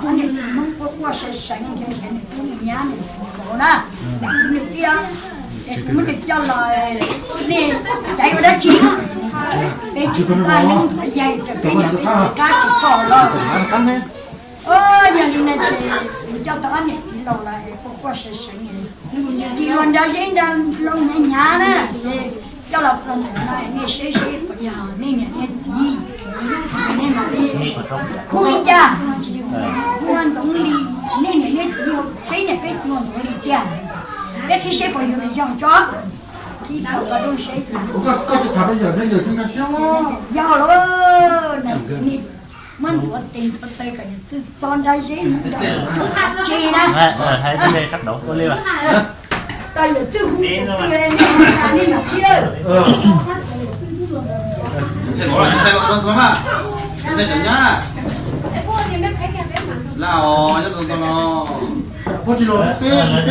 Niam txiv Hmoob quaj quaj seev seev nrhiav nrhiav niam tub niam nyab niam txiv vauv na, niam tub niam txiv, es kuv muab nws coj los, nej caiv ua dab tsi? Peb tsis tau neeb txiv yaig raws peb niam peb txiv qab tsis pom los. Yog li no ces kuv coj tau ob niam txiv laus los quaj quaj seev seev, tig los nrog zeb nrog loo hnyav hnyav na, coj los txog ntawm no nej saib seb puas yog nej niam nej txiv, nej mam li hu li cas, hu ua Ntxoov Lis, nej niam nej txiv, peb niam peb txiv ua Ntxoov Lis tiag, peb thiaj seb puas yog tso. Ib tau qhov rooj seb, yog lawm, muab ntxuav tes ntxuav taw kom yawm txwj txo nrab zeb, tsis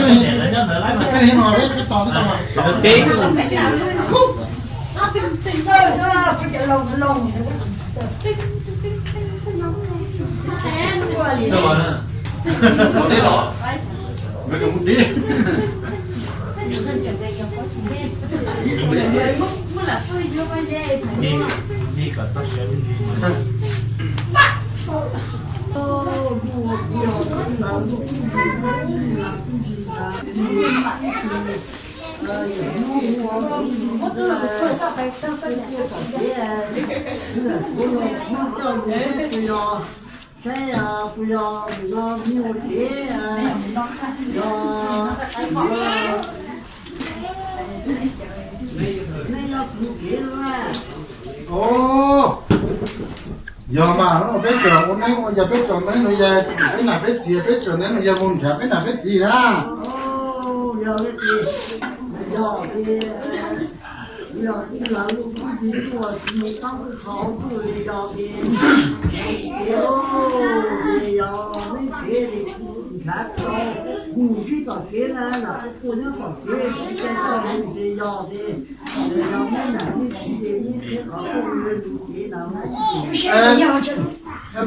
na, tau yawm txwj hu tus twg, nej mam qhib lawm. Saib kuj yog tus no me ua kev, yog nej yog kuv kev los. Yog mas, peb tseem ua neeb ua yaig, peb tseem neeb ua yaig, peb nam peb txiv, peb tseem neeb ua yaig mus nrhiav peb nam peb txiv na. Yog, yog, yog, yog,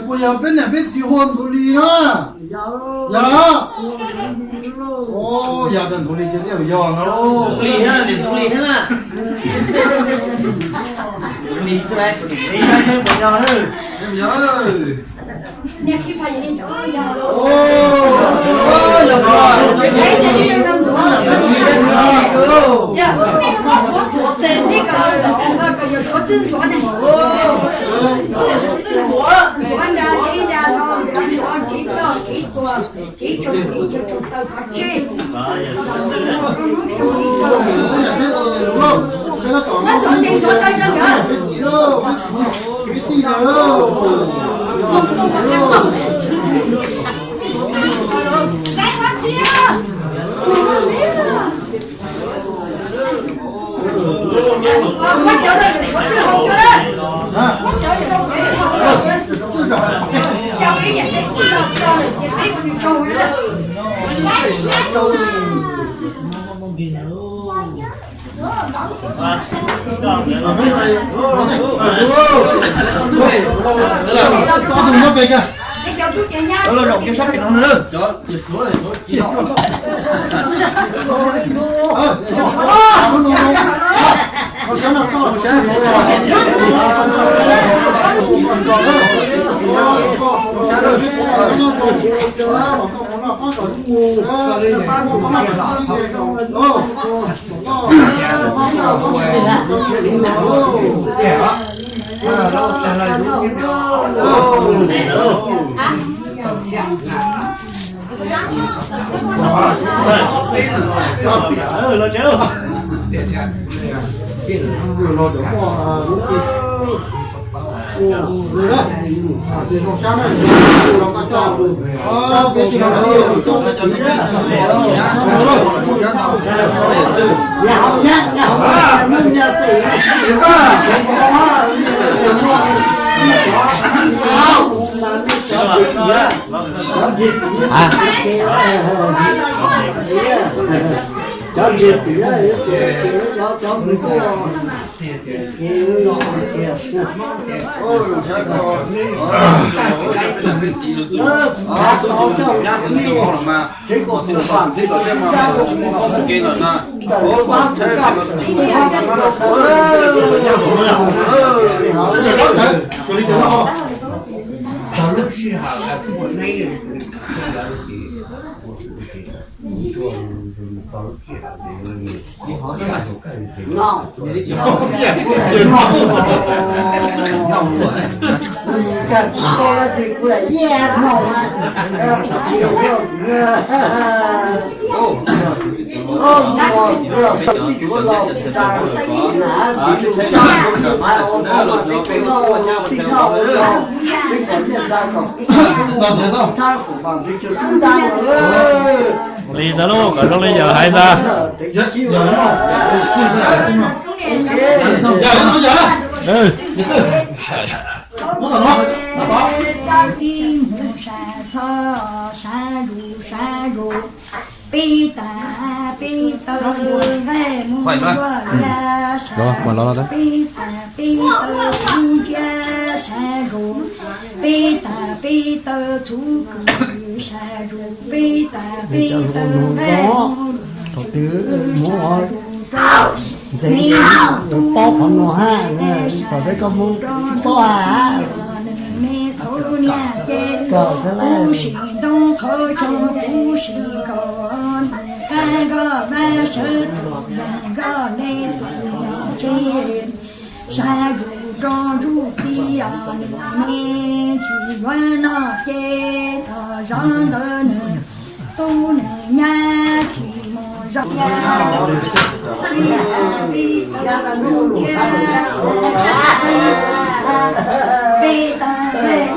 Puas yog peb niam peb txiv hu Ntxoov Lis na? Yog. Yog tas Ntxoov Lis ces thiaj yog no. Ntxoov Lis thiab, niam Ntxoov Lis thiab na. Ntxoov Lis xwb, Ntxoov Lis thiab puas yog na? Yog. Li ntawd lauj, kom zoo li yawm hais ntag. Peb tas peb taw nqaij mus yuav ya sab, peb tas peb taw txhuv ntsia sab zus, peb tas peb taw txhuv kws sab zus, peb tas peb taw nqaij mus sab zus rau me tub me nyab ces sab zus rau ntsug txiv os, nws me qhov niam ces kuv sim ntoo qhov xyoo kuv sim nkaus, nws qab nkoj vaj sawv tus yees nkoj le tus yog tse. Sab zus rau ntsug txiv os, nws me tsis yuav noj ces thaum zov ntawd nws tub nws nyab tsis mus zov. Peb tas peb taw nqaij mus yuav, peb tas peb taw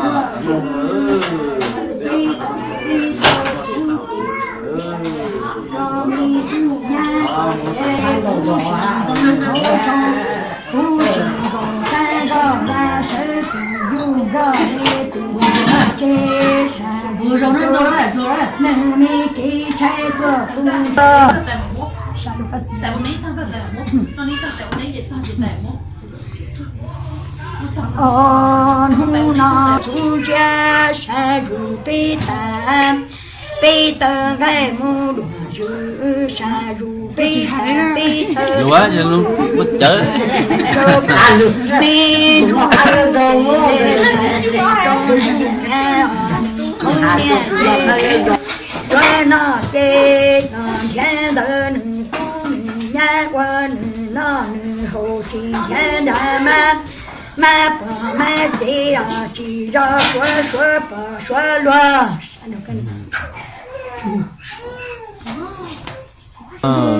txhuv kws sab zus rau me tub nyab ces kuv sim nkaus, kuv sim nkaus qab nkoj vaj sawv tus yug nkoj le tus yog tse. Sab zus rau nws me kev tshaib tuaj tu toj. Os, hnub no txhuv ntsia sab zus peb tas, peb taw nqaij mus luag zwm sab zus peb tas, peb taw luag cawv me ntsuj rau nws qhov niam ces yuav noj ces noj nrhiav ntawd nws tub nws nyab ua nws noj nws haus tsis nrhiav nra mab, mab pom mab ces os tsis zov suav, suav pom suav luag.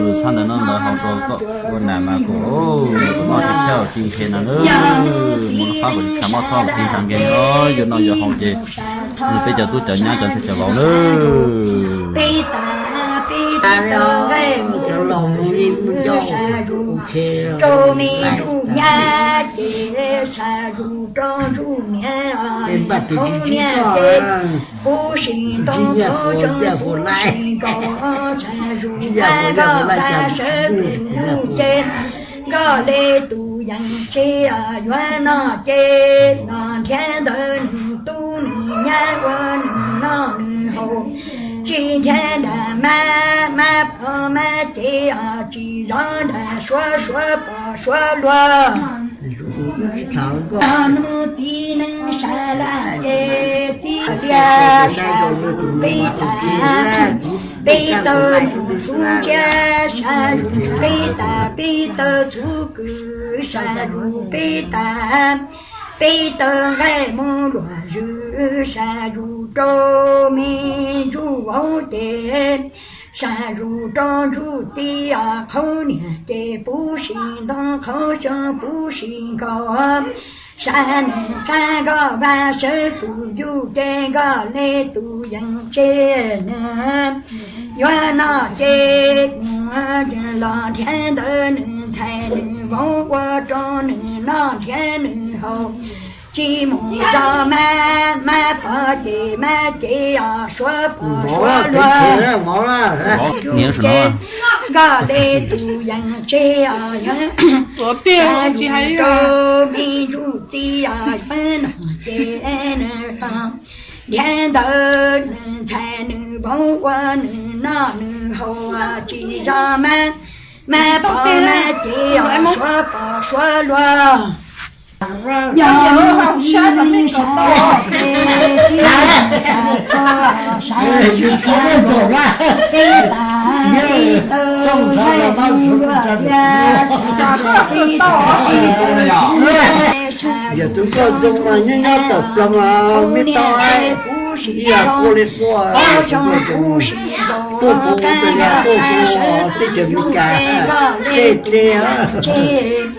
Lus txhab ntawm no ntawd hauv rau koj ua nam mas kuv noj tsis tshaj tsis nrhiav no na. Mus rau qab kuv tsis tshua muaj thoj tsis ntshav nkees os, yuav noj yuav haus ces nws peb cov tub cov nyab cov ntxhais cov vauv na. Peb tas peb taw nqaij mus sab zus rau me ntsuj nyab ces sab zus rau ntsuj niam, niam ces kuv sim ntoo qhov xyoo kuv sim nkaus sab zus qab nkoj vaj sawv tus yug ces nkoj le tus yees tse. Yuav noj ces noj nrhiav ntawd nws tub nws nyab ua nws noj nws haus tsis nrhiav nra mab, mab pom mab ces os tsis zov nra suav, suav pom suav luag. Nws txiv neej sab laj ces txiv liaj sab zus peb tas, peb taw ntsug txhuv ntsia sab zus peb tas, peb taw txhuv kws sab zus peb tas, peb taw nqaij mus luag zwm sab zus rau me ntsuj vauv ces sab zus rau ntsuj txiv os, qhov niam ces puv sim ntoo qhov xyoo puv sim nkaus, sab nws qab nkoj vaj sawv tus yug ces nkoj le tus yees tse. Nws yuav noj ces mus los nrhiav ntawd nws ntxhais nws vauv ua rau nws noj nrhiav nws haus tsis mus zov mab, mab pom ces mab ces os suav pom suav luag. Ces Koj le tus yees tseg os, yog sav yus rau me ntsuj txiv os, yog no ces nws nrhiav ntawd nws ntxhais nws vauv ua nws noj nws haus tsis zov mab, mab pom mab ces os suav pom suav luag. Yog hnub txiv neej sab laj ces txiv neej sab txog sav yus sab luag, peb tas peb taw haib mus luag diav, sav peb tas peb taw sav yus sab luag, hnub niaj ces puv sim zog, ob xyoo puv sim nkaus, qab yog qab sawv tsees koj le tus yees tseg.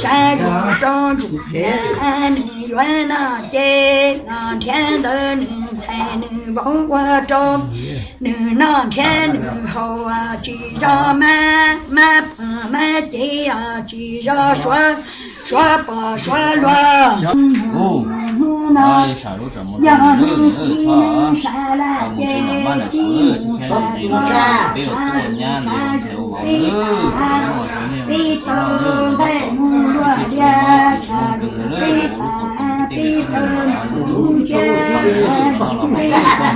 Sav yus rau ntsuj niam nws yuav noj ces los nrhiav ntawd nws ntxhais nws vauv ua rau nws noj nrhiav nws haus tsis zov mab, mab pom mab ces tsis zov suav, suav pom suav luag. Hnub no yog hnub txiv neej sab laj ces txiv mus sab tshab tus sav yus peb tas peb taw nqaij mus luag diav, sav yus peb tas peb taw nqaij mus luag diav, sav yus peb tas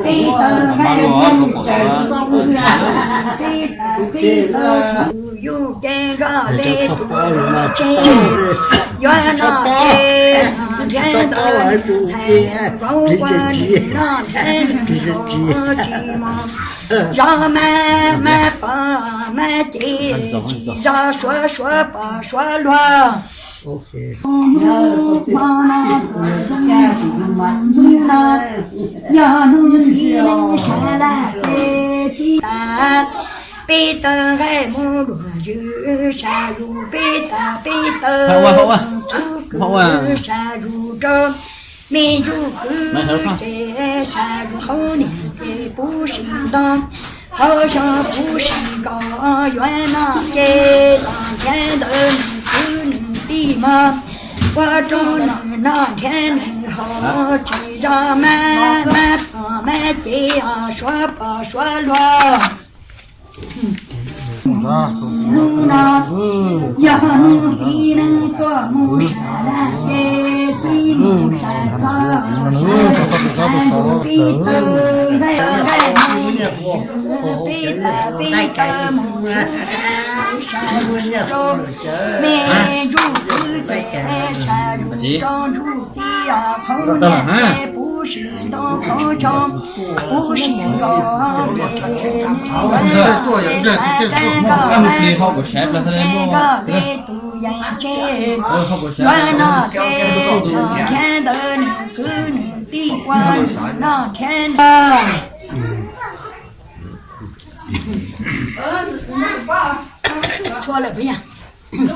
peb taw nqaij mus luag diav, sav yus peb tas peb taw tus yus ces koj le tus yees tseg. Yuav noj ces nrhiav ntawd nws ntxhais vauv ua nws noj nrhiav nws haus tsis mos zov mab, mab pom mab ces tsis zov suav, suav pom suav luag. Hnub no, hnub no yog hnub txiv neej sab laj ces txiv tas peb taw nqaij mus luag ywg, sav yus peb tas peb taw txuv kwv, sav yus rau me ntsuj kwv ces sav yus qhov niam ces puv sim ntau, qhov xyoo puv sim nkaus, yuav noj ces los nrhiav ntawd nws kwv nws tij mog, ua rau nws noj nrhiav nws haus tsis zov mab, mab pom mab ces os suav pom suav luag. Hnub no yog hnub txiv neej tuaj mus sam laj ces txiv mus sam txog, sav yus peb taw nqaij mus, peb tas peb taw mus, sav yus rau me ntsuj kwv ces sav yus rau ntsuj txiv os, qhov niam ces puv sim ntau, qhov xyoo puv sim nkaus, sav koj, koj le tus yees tseg, yuav noj ces nrhiav ntawd nws kwv nws tij ua nws noj nrhiav ntawd. Txhua lawm puas yog? Hnub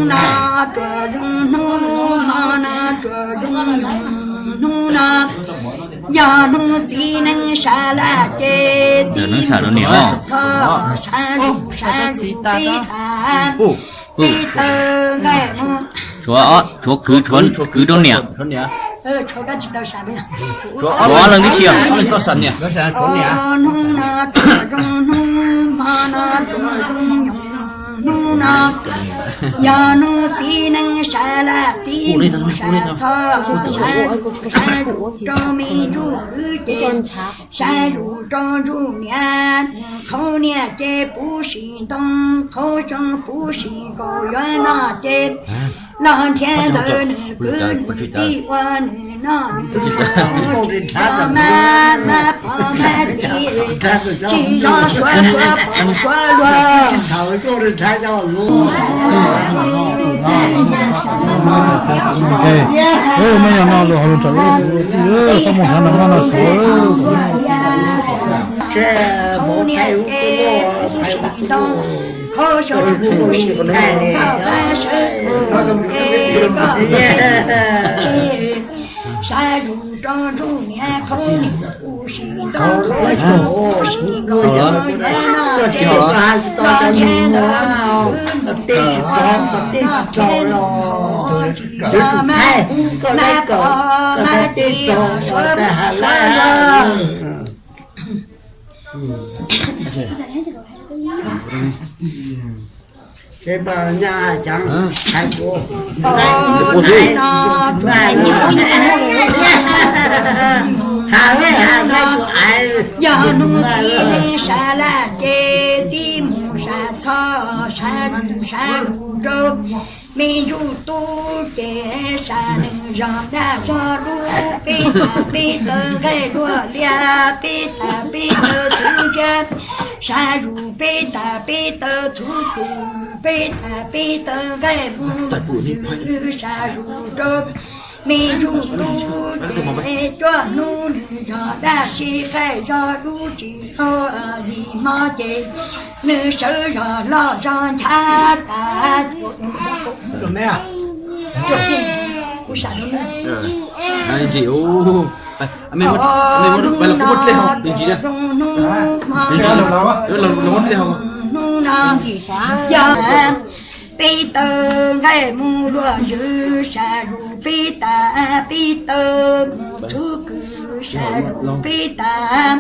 no tsuas zoo hnub, hnub no tsuas zoo hnub no, yog hnub txiv neej sab laj ces txiv mus sam txog, sav yus, sav yus peb tas peb taw nqaij mus. Tshuav kwv, tshuav kwv rau niam. Tshuav ob leeg tib si. Hnub no tsuas zoo hnub, hmo no tsuas zoo hnub no, yog hnub txiv neej sab laj txiv mus sam txog, sav yus, sav yus rau me ntsuj kwv ces sav yus rau ntsuj niam, qhov niam ces puv sim ntau, qhov xyoo puv sim nkaus, yuav noj ces los nrhiav ntawd nws kwv nws tij ua nws noj nws haus, mab mab pom mab ces tsis zov suav, suav pom suav luag. Mej yog no lug hauv lug tau, koj moog sav no mab no suav. Sav yus rau ntsuj niam, qhov niam puv sim ntau, qhov xyoo puv sim nkaus, yuav noj ces los nrhiav ntawd nws kwv nws tij ua nws noj nrhiav nws haus, tsis zov mab, mab pom mab ces suav pom suav luag. Ces pas nyaj hais cov hais kuv, hais hais kuv, yog hnub txiv neej sab laj ces txiv mus sab txhoj sab zuj sab zus rau me ntsuj tub ces sab neeg zog dab zog lub peb tag peb taw nqaij luaj liab peb tag peb taw txhuv ntshiab sab zus peb tag peb taw txhuv kws peb tag peb taw nqaij mus luaj zwm sab zus rau me ntsuj tub ces cuaj hnub nws zog dab tsi qaij zog lub tsis qaug li hmo ces nws sawv zog loj zog nchav tas. Kuv sam hnub no zoo hnub hmo hnub no yog peb taw nqaij mus luaj zwm sab zus peb tag peb taw mus txhuv kws sab zus peb tag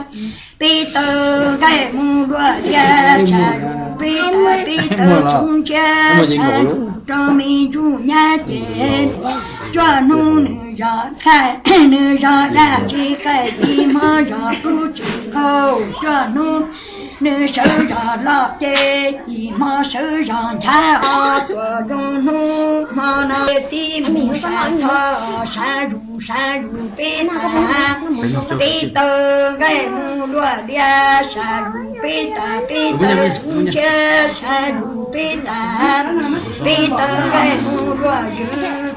peb taw nqaij mus luaj liab sab zus peb tag peb taw txhuv ntshiab sab zus rau me ntsuj nyab ces cuaj hnub nws zog qaij nws zog dab tsi qaij ib hmo zog lub tsis qaug cuaj hnub nws sawv zog loj ces ib hmo sawv zog nchav os. Cuaj zoo hnub hmo no txiv mus sab txhoj sab zus sab zus peb tag peb taw nqaij mus luaj liab sab zus peb tag peb taw txhuv ntshiab sab zus peb tag peb taw nqaij mus luaj zwm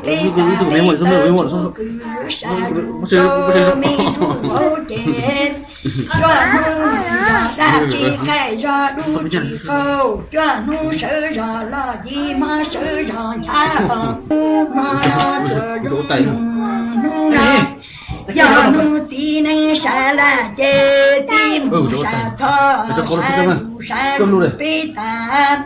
peb tag peb taw txhuv kws sab zus rau me ntsuj tub ces cuaj hnub nws zog dab tsi qaij zog lub tsis qaug cuaj hnub sawv zog loj ib hmo sawv zog nchav os. Hnub hmo no cuaj zoo hnub no yog hnub txiv neej sab laj ces txiv mus sab txhoj sab zus sab zus peb tag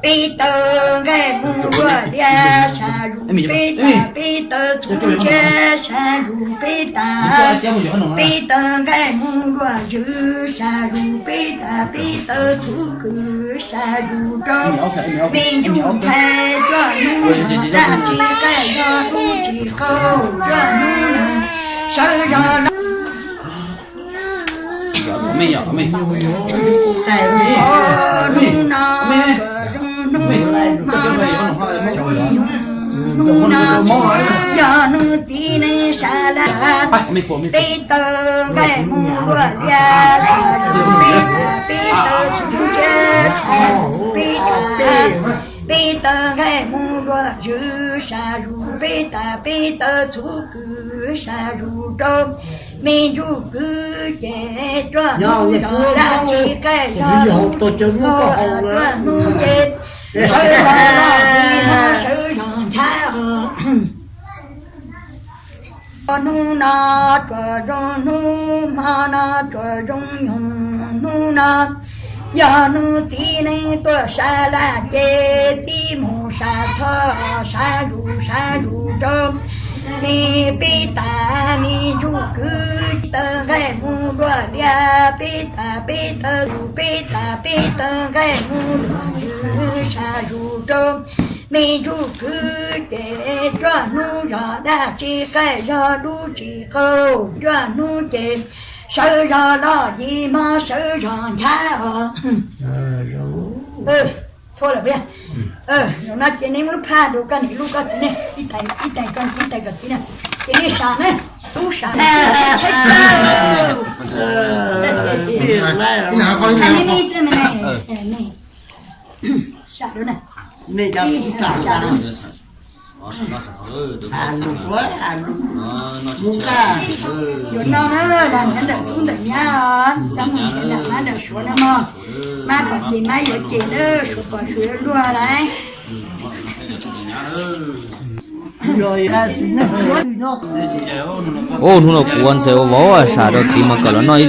peb taw nqaij mus luaj liab sab zus peb tag peb taw txhuv ntshiab sab zus peb tag peb taw nqaij mus luaj zwm sab zus peb tag peb taw txhuv kws sab zus rau me ntsuj ntxhais cuaj hnub zog dab tsi qaij zog lub tsis qaug cuaj hnub sawv zog loj. Hnub no cuaj zoo hnub hmo no hnub no yog hnub txiv neej sab laj peb taw nqaij mus luaj liab sab zus peb tag peb taw txhuv ntshiab sab zus peb tag peb taw nqaij mus luaj zwm sab zus peb tag peb taw txhuv kws sab zus rau me ntsuj kwv ces cuaj hnub zog dab tsi qaij zog lub tsis qaug cuaj hnub ces sawv zog loj ib hmo sawv zog nchav os. Hnub no cuaj zoo hnub hmo no cuaj zoo nyoog hnub no yog hnub txiv neej tuaj sab laj ces txiv mus sab txhoj sab zus sab zus rau me peb tag me ntsuj kwv taw nqaij mus luaj liab peb tag peb taw zus peb tag peb taw nqaij mus luaj zwm sab zus rau me ntsuj kwv ces cuaj hnub zog dab tsi qaij zog lub tsis qaug cuaj hnub ces sawv zog loj ib hmo sawv zog nchav os. Txhua lawm puas yog? Zaum no ces nej muab lub phaj rau koj niam lub koj txiv ne, ib tais ib tais koj ib tais koj txiv na, ces nej sam na, tub sam na, tshaib plab. Sam na, yuav no na, los nrhiav ntawm tub ntawm nyab, coj mus nrhiav ntawm mab ntawm suav no mog. Mab pom ces mab yuav cem na, suav pom suav yuav luag lauj. Ub, hnub no kuv ua ntxhais ua vauv sam rau txiv mas kom los noj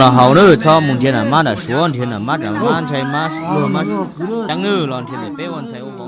los haus na, txhob mus nrhiav ntawm mab ntawm suav, nrhiav ntawm mab ntawm mab ntshai mab luag mab ceeb na, los nrhiav ntawm peb ua ntxhais ua vauv.